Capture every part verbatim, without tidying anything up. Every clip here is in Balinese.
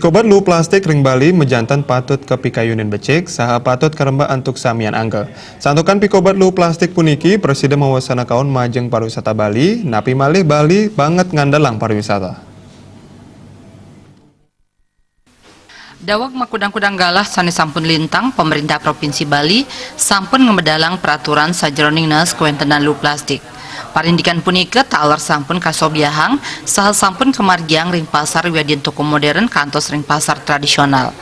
Pikobat luwu plastik ring Bali majanten patut kapikayunin becik saha patut karemba antuk samian angga. Santukan pikobat luwu plastik puniki prasida mawasana kaon majeng pariwisata Bali, napi malih Bali banget ngandelang pariwisata. Daweg makudang-kudang galah sane sampun lintang, Pemerintah Provinsi Bali sampun ngamedalang peraturan sajeroning naas kawentenan luwu plastik. Parindikan punika taler sampun kasobyahang saha sampun kamargiang ring pasar wiadin toko modern kantos ring pasar tradisional.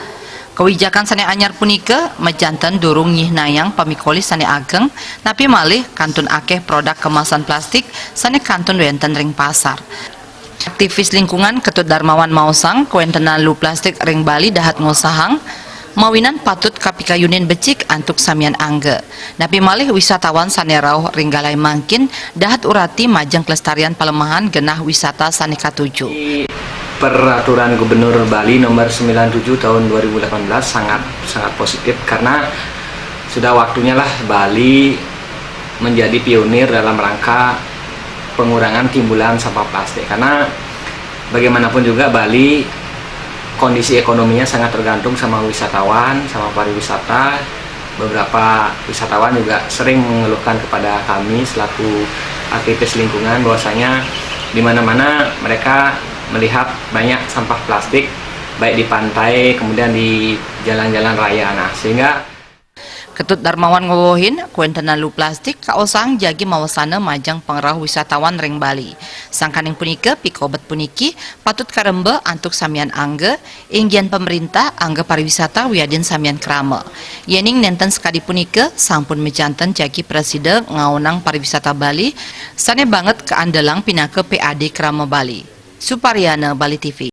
Kawijakan sane anyar punika majanten durung nyihnayang pamikolih sane ageng, napi malih kantun akeh produk kemasan plastik sane kantun wenten ring pasar. Aktivis lingkungan Ketut Darmawan maosang, kawentenan luwu plastik ring Bali dahat ngosahang, mawinan patut kapikayunin becik antuk samian angga. Napi malih wisatawan sane rauh ring galahé mangkin dahat urati majeng kelestarian palemahan genah wisata sane katuju. Peraturan Gubernur Bali nomor sembilan tujuh tahun dua ribu delapan belas sangat, sangat positif karena sudah waktunya lah Bali menjadi pionir dalam rangka pengurangan timbulan sampah plastik. Karena bagaimanapun juga Bali kondisi ekonominya sangat tergantung sama wisatawan, sama pariwisata. Beberapa wisatawan juga sering mengeluhkan kepada kami selaku aktivis lingkungan bahwasanya di mana-mana mereka melihat banyak sampah plastik baik di pantai, kemudian di jalan-jalan raya. Nah, sehingga Ketut Darmawan ngwewehin, kawentenan luwu plastik kaosang jagi mawasana majeng pangrauh wisatawan ring Bali. Sangkaning punika, pikobet puniki patut karemba antuk samian angga, inggian pamerintah, angga pariwisata wiadin samian krama. Yening nenten sakadi punika, sampun majanten jagi prasida ngaonang pariwisata Bali sane banget kaandelang pinaka P A D Krama Bali. Supariana, Bali T V.